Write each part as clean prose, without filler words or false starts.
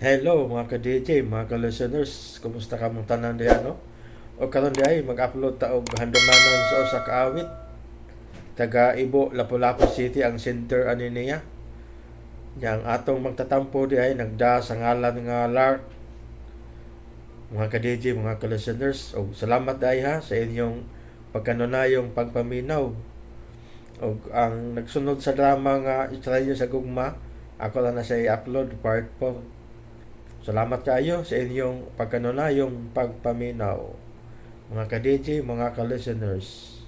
Hello mga ka-DJ, mga ka-listeners, kumusta ka mong tanan diha, no? O karon diay mag-upload ta og handumanan sa usa ka awit. Taga Ibo, Lapu-Lapu City ang center ani niya. Nya ang atong magtatampo diay nagda sa ngalan nga Lark. Mga ka-DJ, mga ka-listeners, og salamat diay ha sa inyong pagkanunayong pagpaminaw. Og ang nagsunod sa drama nga Israel sa Gugma, ako lang na siya i-upload part 4. Salamat kaayo sa inyong pagkanunayong pagpaminaw. Mga ka-DJ, mga ka-listeners.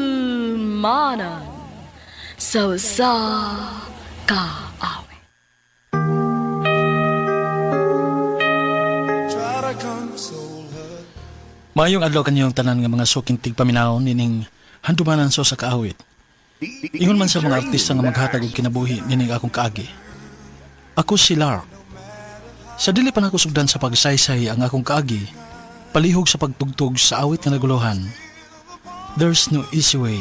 Handumanan sa usa ka awit. Maayong adlaw kanyong tanan nga mga suking tigpaminaw nining handumanan sa usa ka awit. Ingon man sa mga artista nga maghatag og kinabuhi nining akong kaagi. Ako si Lark. Sa dili pa nako sugdan sa pagsaysay ang akong kaagi, palihog sa pagtugtog sa awit nga naguluhan. There's no easy way.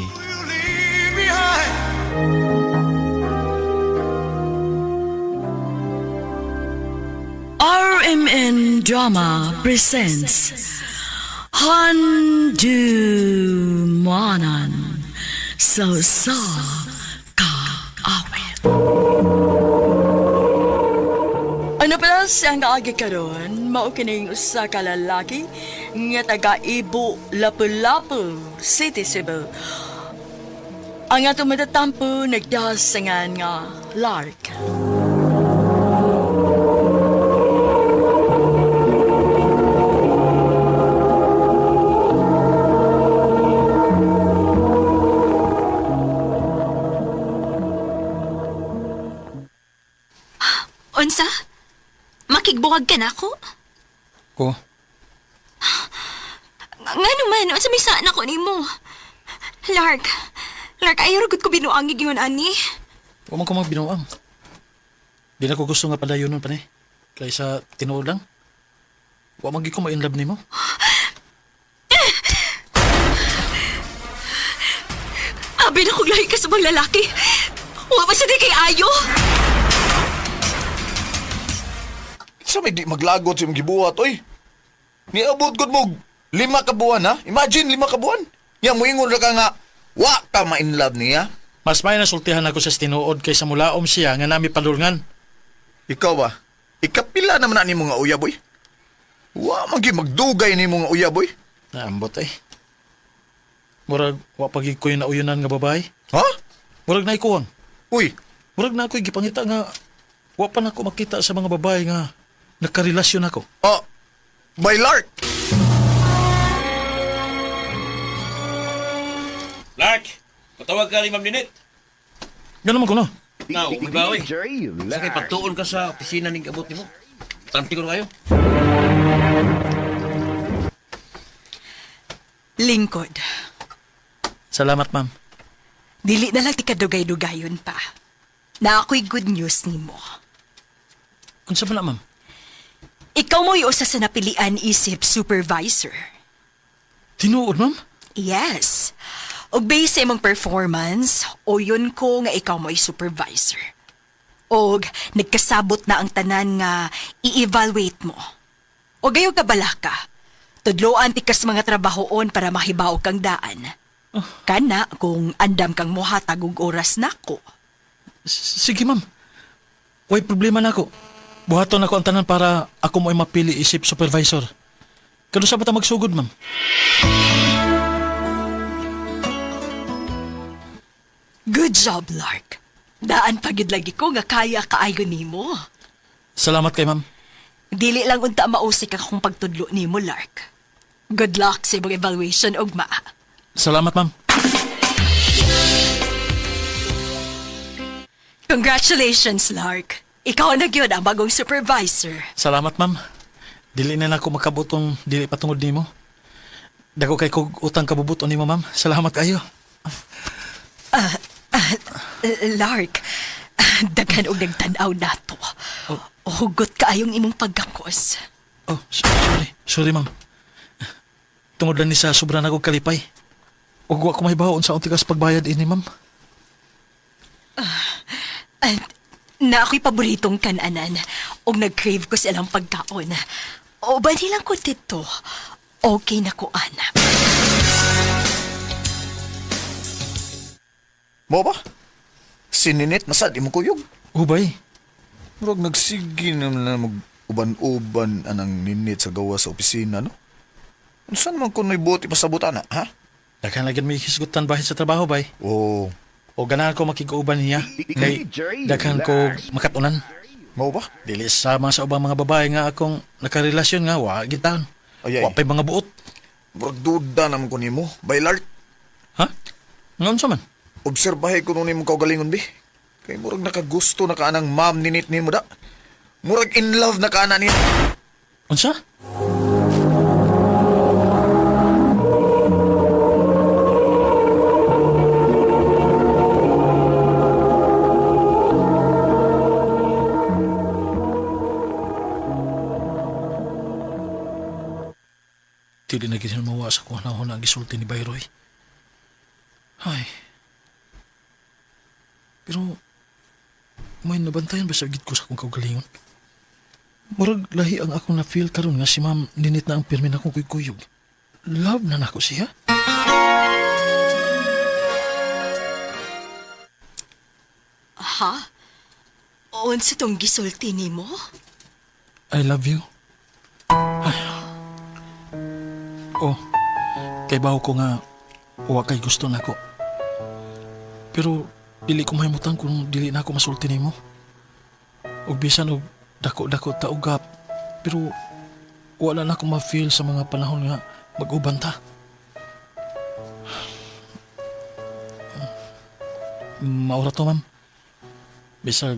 RMN Drama presents Handumanan sa usa ka awit. Ano pala siyang kaagi karon? Mao kining usa ka lalaki nga taga Ibo, Lapu-Lapu City, Cebu. Ang atong matatampo nagdasangan nga Lark. Unsa? Makigbuwag ka na ako? Ko, Nga naman, unsa may saan ako nimo? Lark, Lark, ayaw rugod ko binuangig yun, ani. wa man ko magbinuang. Di na ko gusto nga padayon nun pa ni. Kaysa tinuod lang. Wa man gyud ko ma-inlove nimo. Abi na kong lahi ka sa mga lalaki. Wa pa siya di kay ayo. Sa may di maglagot sa imong gibuhat, oy. Niabot gud mo 5 ka buwan, ha? Imagine 5 ka buwan. Ya moingon ra ka nga wa ka ma-in love niya. Mas may nasultihan ako sa tinuod kaysa mulaom siya nga nami padulngan. Ikaw ba? Ikapila naman na nimo nga uyab, oy. Wa man gyud magdugay nimo nga uyab, oy. Naambot eh. Murag wa pagig ko yung nauyunan nga babae. Ha? Murag naikuwang. Uy, Murag na ako'y gipangita nga wa pa nako makita sa mga babae nga nakarelasyon ako. oh, by Lark. Lark, patawag ka ni Ma'am Ninette. Ganun man ko no. Now, may bawi. Sa kay patuon ka sa opisina ning abot nimo. Tanti ko na kayo. Lingkod, Salamat, ma'am. dili na lang ti kadugay-dugayon pa. Na ako'y good news nimo. Kung sa na, ma'am. Ikaw mo'y usa sa napilian isip supervisor. Tinuod, ma'am? Yes. Og based sa imong performance, o yun ko nga ikaw mo'y supervisor. Og nagkasabot na ang tanan nga i-evaluate mo. O gayo ka balaka. Tudloan ti kas mga trabahoon para mahibaw kang daan. Kana kung andam kang mohatag og oras nako. Sige, ma'am. Way problema na ako. Buhaton ako ang tanan para ako mo'y mapili isip supervisor. Kano sa ba ta magsugod, ma'am? Good job, Lark. Daan pagid lagi ko nga kaya kaayo nimo. Salamat kay ma'am. Dili lang unta mausik akong pagtudlo nimo, Lark. Good luck sa imong evaluation ugma. Salamat, ma'am. Congratulations, Lark. Ikaw na gyud ang bagong supervisor. Salamat, ma'am. Dili na nako makabot kung dili patungod nimo. Dako kay kog utang kabubut nimo, ma'am. Salamat kayo. Lark, daghan og nagtan-aw nato. Hugot kaayong imong paggakos. Oh, sorry. Sorry, ma'am. Tungod lang ni sa sobra na kong kalipay. Ug wa ko mahibaw unsa tikas pagbayad ini, ma'am. And, na ako'y paboritong kananan. Og nag-crave ko sa ilang pagkaon. O ba nilang ko dito? Okay na ko, ana. Mo ba? Sininit masad imong kuyog. Ubay. Murag nagsige naman na mag uban-uban anang ninit sa gawa sa opisina, no? Unsa naman kuno'y buot ipasabutan na, ha? Daghan lagi may hisgutan bahin sa trabaho, bay. Oh, O ganahan ko makig-uban niya. Kay daghan ko makatunan. mao ba? Dili sama sa ubang mga babae nga akong nakarelasyon nga wa gitaon. Ay, ay. Wa pa'y mga buot. Murag duda naman ko nimo, Baylart. Ha? Nga unsa man? Obserbahe ko nun imong kaugalingon, bi. Kay murag nakagusto na ka anang ma'am ninit nimo da. Murag in love na ka ana niya. Unsa? Dili na gid mawa sa kuha na ang gisulti ni Bayroy. Ay. Pero may nabantayan ba sa gid ko sa akong kaugalingon? Murag lahi ang akong na-feel karon nga si ma'am ninit na ang pirmi na akong kuykuyog. Love na nako siya. Ha? Unsa tong gisulti nimo? I love you. Ay. Oh, kay bawo ko nga wa kay gusto nako. Pero dili ko mahimutan kung dili na ako masulti nimo. Og bisan og dako-dako ta ugap, pero wala na ako ma-feel sa mga panahon nga mag-uban ta. Maura to, ma'am. Bisag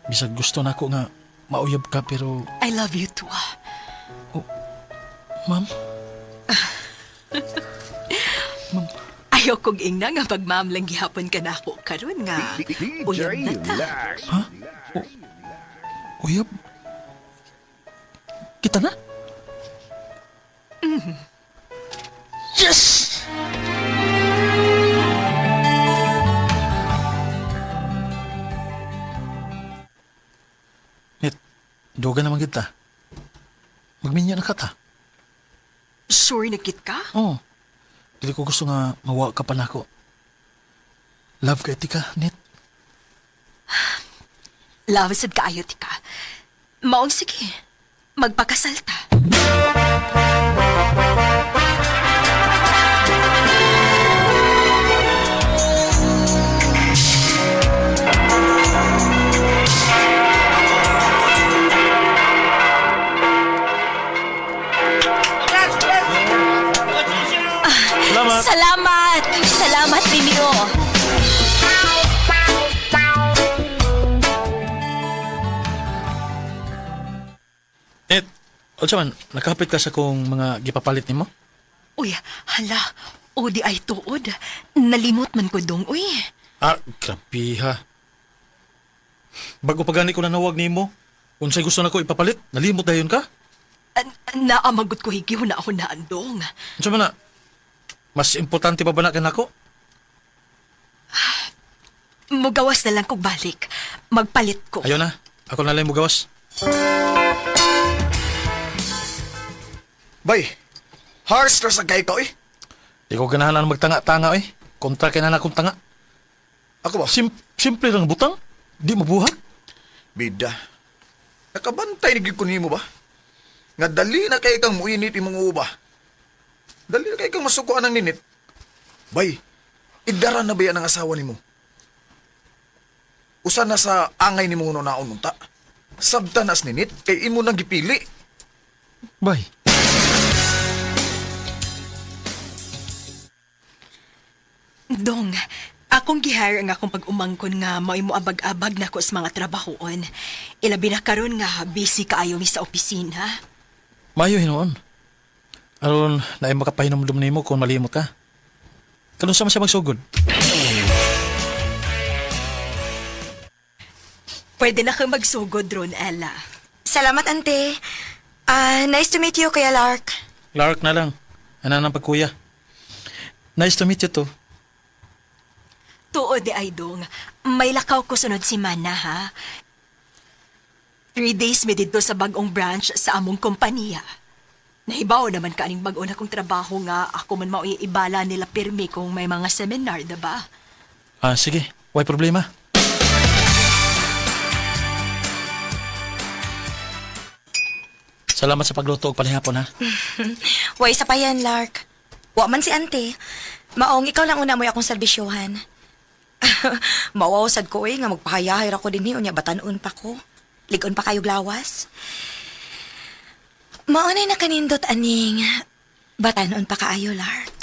bisag gusto nako nga mauyab ka pero I love you too. Ah. ma'am, Ayaw kong ingna nga pag-ma'am lang gihapon ka na ako karon nga. Uyab na ta. Ha? Uyab? Kita na? Yes! Net, duga naman kita. Magminya na ka ta. Sure na kit ka? Oo. Dili ko gusto nga mawa ka pa nako. Love ka iti ka, Net. Love sad kaayo ti ka. Maong sige. Magpakasal ta. Salamat. Salamat! Salamat ninyo! Net, unsa man, nakahapit ka sa kong mga gipapalit nimo? Uy, hala. O di ay tuod. Nalimot man ko dong, uy. Ah, grabe ha. Bago pa gani ko nanawag nimo, unsay gusto nako ipapalit, nalimot dayon ka? Naamagot ko higiw na ako naandong. Unsa man na? Mas importante pa ba na kanako? Mugawas na lang kog balik. Magpalit ko. Ayo na, ako na lang mugawas. Bay, harsh ra sa kay ka, eh. Di ko ganahan ang magtanga-tanga eh. Kontra kay na akong tanga. Ako ba? Simple lang butang, di mabuhat. Bida. Nakabantay ni gyud ko nimo ba? Nga dali na kay kang muinit imong uba. Dali na kay kang masukuan ang ninit. Bay, idara na ba yan ang asawa nimo? Usa na sa angay nimo naon unta. Sabta na as ninit kay imo nang gipili. Bay, Dong, akong gihire ang akong pag-umangkon nga mao'y moabag-abag nako sa mga trabahoon. Ilabi na karon nga busy kaayo mi sa opisina. maayo hinuon. Aron naay makapahinomdom nimo kung malimot ka. Kanus-a man siya magsugod? Pwede na kang magsugod ron, Ella. Salamat, ante. Ah, nice to meet you, Kuya Lark. Lark na lang. Ana nang pagkuya. Nice to meet you too. Tuod di ay dong. May lakaw ko sunod si Mana ha. 3 days mi didto sa bagong branch sa among kompanya. Nahibaw naman ka aning bag-o na kong trabaho nga ako man mauiibala nila pirmi kung may mga seminar, diba? Ah, sige. Way problema. Salamat sa pagluto og palihapon ha. Way sa pa yan, Lark. Wa man si ante. Maong ikaw lang una mo'y akong serbisyuhan. Mawaw sad ko eh, nga magpahayahay ra ko dinhi unya batan-on pa ko. Ligon pa kayo glawas. Maunay na kanindot aning batan-on pa kaayo, Lark.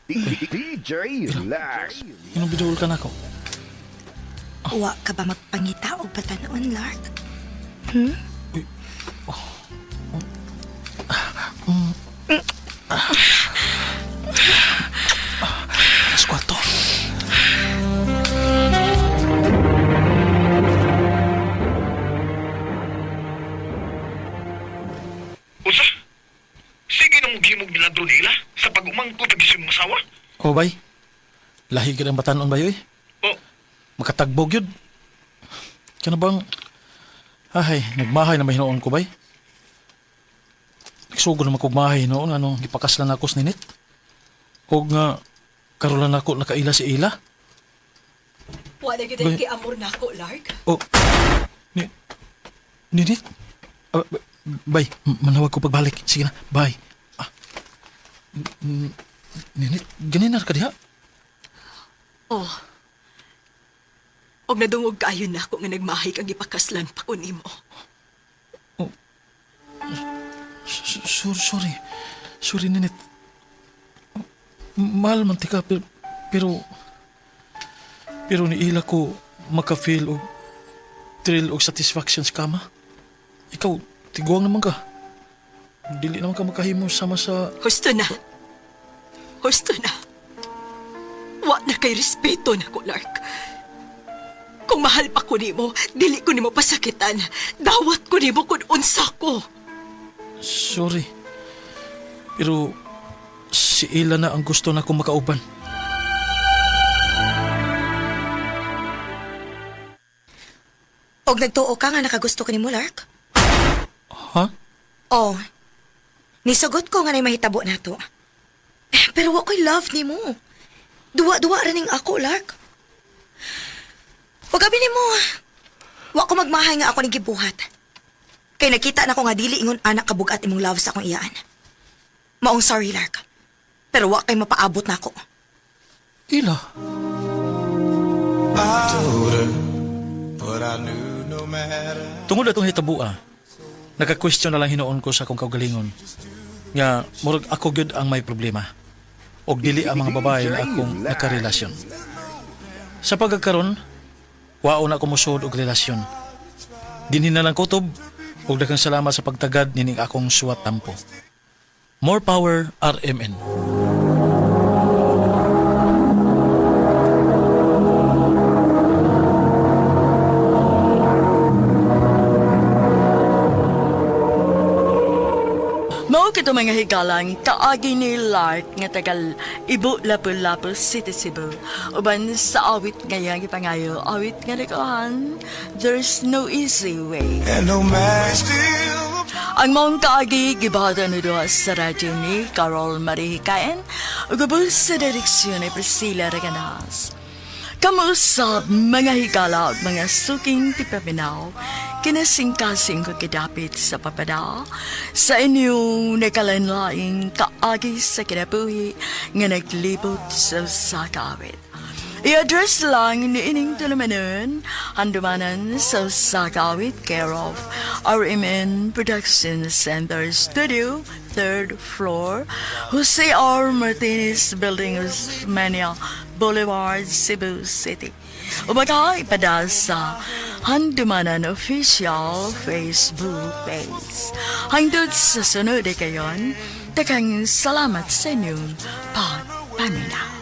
DJ Lax. Inong bidol ka nako. Wa ka ba magpangita og batan-on, Lark? Alas kwarto. Unsa? Sige na mo gimog milagro nila sa pag-umangkot ag imong asawa? Oh, bay. Lahi gid ang batan-on bay oy. Oh, Makatagbog yun. Kaya na bang... Ay, nagmahay na mahinoon ko, bay. Nagsugod na makugmahay noon, ano, gipakaslan ako sa ninit. O nga, karolan ako nakaila si Ila. Wala gyud Bay- kay amor nako, Lark. O, ni, ninit? Ah, bay, manawag ko pagbalik. Sige na, bye. Ah, ninit, ganin na ka diha. Oh. Og nadungog kaayo nako nga nagmahay kang gipakaslan pa ko nimo. Sorry. Sorry, Ninit. Mahal man tika, pero ni Ila ko maka-feel og thrill og satisfaction sa kama. Ikaw, tiguang naman ka. Dili naman ka makahimo sama sa... Husto na. Husto na. Wa na kay respeto na ko, Lark. Kung mahal pa ko nimo, dili ko nimo pasakitan. Dawat ko nimo kung unsa ko. Sorry. Pero si Ila na ang gusto na akong makauban. Og nagtuo ka nga nakagusto ka nimo, Lark? Ha? Oh. Nisugot ko nga nay mahitabo nato. Eh, pero wa ko'y love nimo. Duwa-duwa ra ning ako, Lark. Wag abi nimo. Wa ko magmahay nga ako ning gibuhat. Kay nakita na ko nga dili ingon anak kabugat imong love sa akong iyaan. Maong sorry, Lark. Pero wa kay mapaabot nako. Ila? Tungod atong hitabua, naka-question na lang hinuon ko sa akong kaugalingon. Nga, murag ako gyud ang may problema. Og dili ang mga babae na akong nakarelasyon. Sa pagkakaron, wao na ako musuod og relasyon. Dinhi na lang kutob, og daghang salamat sa pagtagad nining akong suwat tampo. More power, RMN. Mao kito mga higalang kaagi ni Lark nga tagal Ibo Lapu-Lapu City Cebu. Uban sa awit ngayang ipangayo, awit nga nagkuhan, There's no easy way. Ang maong kaagi gibahatan ni duha sa radyo ni Carol Marie Hikain ug ubos sa direksyon ni Priscilla Reganas. Kamuusap mga higala at mga suking tipaminaw, kinasingkasing ko kidapit sa papada, sa inyong nakalanlaing kaagi sa kinabuhi nga naglibot sa sakawit. I-address lang ni ining tulumanon, handumanan sa Sakawit, care of RMN Production Center Studio, third floor, Jose R. Martinez Building, Osmania Boulevard, Cebu City. Umaga ipada sa Handumanan Official Facebook page. Hangtod sa sunod kayon, takang salamat sa inyong pagpaminaw.